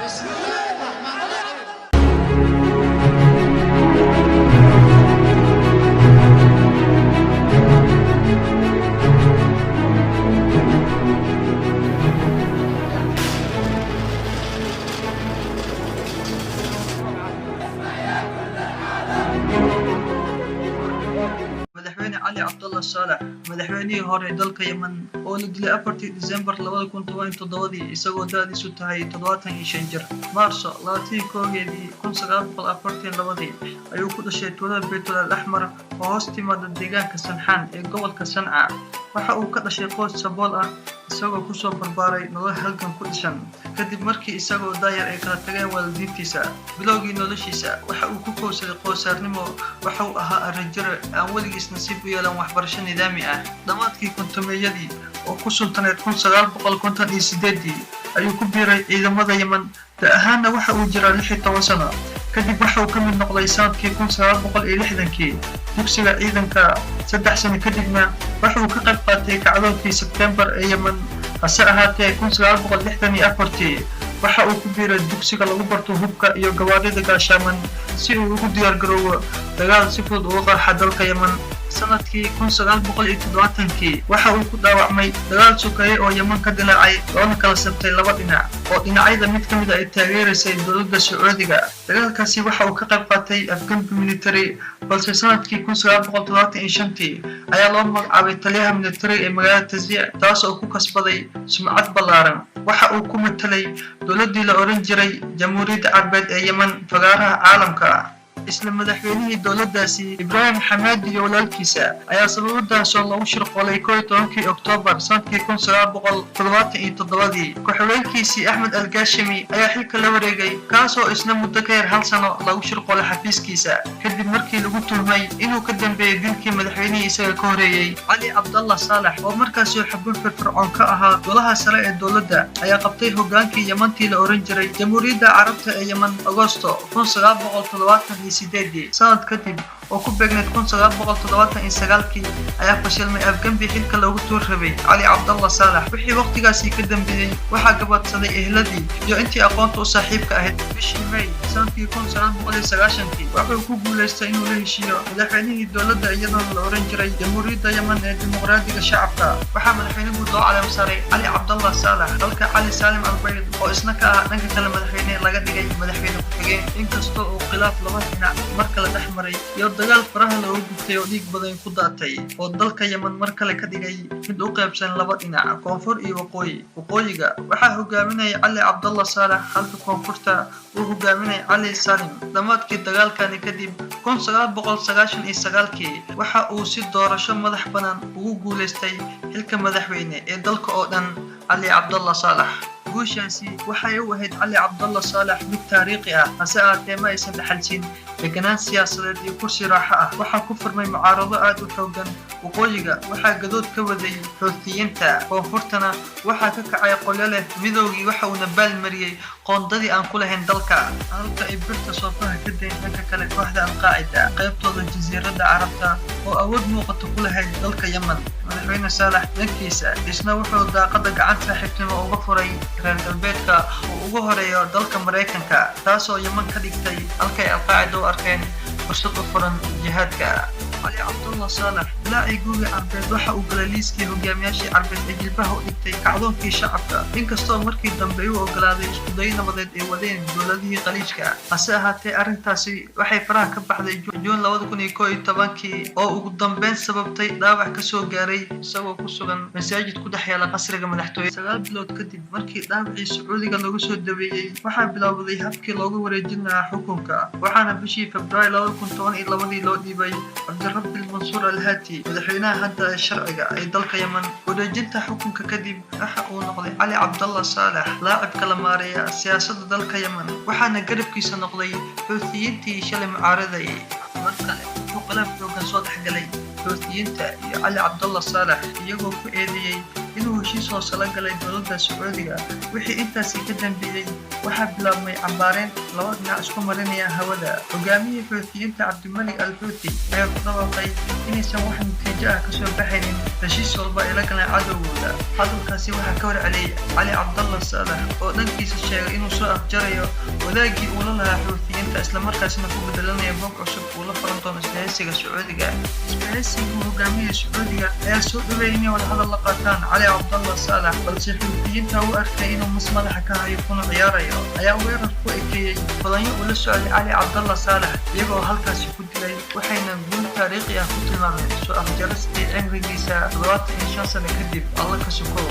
بسم الله الرحمن الرحيم. Madaxweyne Cali Cabdallah Saalax, madaxweynihii hore ee dalka Yemen oo la dilay 4-tii Disembar 2017-dii isagoo da'diisu tahay 75 jir. Maarso 21-keedii 1942-dii ayuu ku dhashay tuulada Beytul al Axmar oo hoos timaada deegaanka Sanxaan ee gobolka Sanca. Waxa uu ka dhashay qoys sabool ah, isagoo kusoo barbaaray nolol halgan ku dhisan kadib markii isagoo daayar ay kala tageen waalidiintiisa. Bilowgii noloshiisa waxa uu ku kowsaday qoosaarnimo. Waxa uu ahaa arrijire aan weligiis nasiib u yeelan waxbarasho nidaami ah. Dhammaadkii 50-meeyadii oo ku suntaneed 1958-dii ayuu ku biiray ciidamada Yemen. Da ahaanna waxa uu jiraa 16 sano. Kadib waxa uu ka mid noqday sanadkii 1960-kii dugsiga ciidanka. 3 sano kadibna waxa uu ka qayb qaatay kacdoonkii Sebtembar ee Yemen. Hase ahaatee, 1964-tii waxa uu ku biiray dugsiga lagu barto hubka iyo gawaarida gaashaaman si uu ugu diyaargaroobo dagaal si fudud uga qarxa dalka Yemen. Sanadkii 1970-kii waxa uu ku dhaawacmay dagaal sokeeye oo Yemen ka dilaacay, loona kala sabtay laba dhinac oo dhinacyada mid ka mid a ay taageeraysay dowladda Sacuudiga. Dagaalkaasi waxa uu ka qayb qaatay afgambi military, balse sanadkii 1975-tii ayaa loo magacaabay taliyaha military ee magaalada Tasiic, taas oo ku kasbaday sumcad ballaaran. Waxa uu ku matelay dowladdii la oran jiray Jamhuuriyadda Carbeed ee Yemen fagaaraha caalamka. Isla madaxweynihii dowladdaasi, Ibraahim Xamaadi, iyo walaalkiisa ayaa sababadaasoo lagu shirqoolay 11-kii Oktoobar sanadkii 1977-dii. Ku-xigeenkiisii Axmed Algaashimi ayaa xilka la wareegay, kaasoo isna muddo ka yar hal sano lagu shirqoolay xafiiskiisa kadib markii lagu tuhmay inuu ka dambeeyey dilkii madaxweynihii isaga ka horeeyey. Cali Cabdallah Saalax, oo markaasi xubin firfircoon ka ahaa golaha sare ee dowladda, ayaa qabtay hogaankii Yemantii la oran jiray Jamhuuriyadda Carabta ee Yemen Agosto 1978-dii. Sanad kadib oo ku beegneyd 1979-kii ayaa fashilmay afgembi xilka loogu tuur rabay Cali Cabdallah Saalax. Wixii waqtigaasi ka dambeeyey waxaa gabaadsaday ehladii iyo intii aqoonta u saaxiibka ahayd. Bishii May sanadkii 1990-kii wuxuu ku guulaystay inuu la heshiiyo madaxweynihii dowladda iyadoona la oran jiray Jamhuuriyadda Yemen ee Dimuqraadiga Shacabka. Waxaa madaxweyne guud loo caleem saaray Cali Cabdallah Saalax, halka Cali Saalim Albayd, oo isna ka ah dhanka kale madaxweyne, laga dhigay madaxweyne ku-xigeen, inkastoo uu khilaaf laba dhinac mar kale dhex maray iyo dagaal faraha looga gubtay oo dhiig badan ku daatay oo dalka Yemen mar kale ka dhigay mid u qaybsan laba dhinac, koonfur iyo waqooyi. Waqooyiga waxaa hogaaminayay Cali Cabdallah Saalax, halka koonfurta uu hogaaminayay Cali Salim. Dhammaadkii dagaalkani kadib 1999-kii waxa uu si doorasho madax bannaan ugu guulaystay xilka madaxweyne ee dalka oo dhan Cali Cabdallah Saalax. Guushaasi waxay u ahayd Cali Cabdallah Saalax mid taariikhi ah, hase ahaatee ma aysan dhaxalsiin deganaan siyaasadeed iyo kursi raaxo ah. Waxaa ku furmay mucaarado aad u xoogan. Waqooyiga waxaa gadood ka waday Xuutiyiinta, koonfurtana waxaa ka kacay qolyo leh midoogii waxa uuna baalmariyey qoondadii aan ku lahayn dalka, halka ay birta soofaha ka dayn dhanka kale kooxda Alqaacida qaybtooda Jasiiradda Carabta oo awood muuqata ku lahayd dalka Yemen. Madaxweyne Saalax dhankiisa isna wuxuu daaqada gacan saaxiibtimo uga furay reer galbeedka oo ugu horeeyo dalka Maraykanka, taasoo Yemen ka dhigtay halkay Alqaacida u arkeen fursad u furan jihaadka. Cali Cabdullah Saalax dilaacii guuga Carbeed waxa uu galay liiskii hogaamiyaashii Carbeed ee jilbaha u dhigtay kacdoonkii shacabka, inkastoo markii dambe uu ogolaaday iskuday nabadeed ay wadeen dowladihii Khaliijka. Hase ahaatee, arrintaasi waxay faraha ka baxday Juun 2011-kii oo ugu dambeyn sababtay dhaawac kasoo gaaray isagoo ku sugan masaajid ku dhex yaala qasriga madaxtooye. 9 bilood kadib markii dhaawacii Sacuudiga lagu soo daweeyey, waxaa bilowday habkii loogu wareejin lahaa xukunka, waxaana bishii Februaayo 2012-dii loo dhiibay Cabdirabbil Mansuur Alhaati, madaxweynaha hadda ee sharciga ee dalka Yemen. Wareejinta xukunka kadib waxa uu noqday Cali Cabdallah Saalax laacibka la maareeya siyaasadda dalka Yemen, waxaana garabkiisa noqday Xuutiyiintii shalay mucaaradayay. Mar kale wuxuu khilaaf xoogan soo dhexgalay Xuutiyiinta iyo Cali Cabdallah Saalax, iyagoo ku eedeeyey Inuu heshiis hoose la galay dowladda Sacuudiga. Wixii intaasi ka dambeeyey, waxaa bilaabmay cambaareen laba dhinac isku marinaya hawada. Hogaamiyihii Xuutiyiinta Cabdimalik al Xuuti ayaa ku dhawaaqay inaysan wax natiijo ah kasoo baxaynin heshiis walba ay la galeen cadowgooda. Hadalkaasi waxaa ka warceliyey Cali Cabdallah Saalax, oo dhankiisa sheegay inuu soo afjarayo wadaagii uu la lahaa Xuutiyiinta, islamarkaasina ku bedelanaya bog cusub uu la furan doono isbahaysiga Sacuudiga. Isbahaysiga hogaamiya Sacuudiga ayaa soo dhaweeyay inay wadahadal la qaataan Cali Cabdallah Saalax, balse Xuutiyiinta u arkay inuu mas madaxa ka hayo kuna ciyaarayo ayaa weerar ku ekeeyey kolanyo uu la socday Cali Cabdallah Saalax, iyagoo halkaasi ku dilay, waxayna guul taariikhi ah ku tilmaameen soo afjaristii cimrigiisa 75 sano kadib, Alla ka sukow.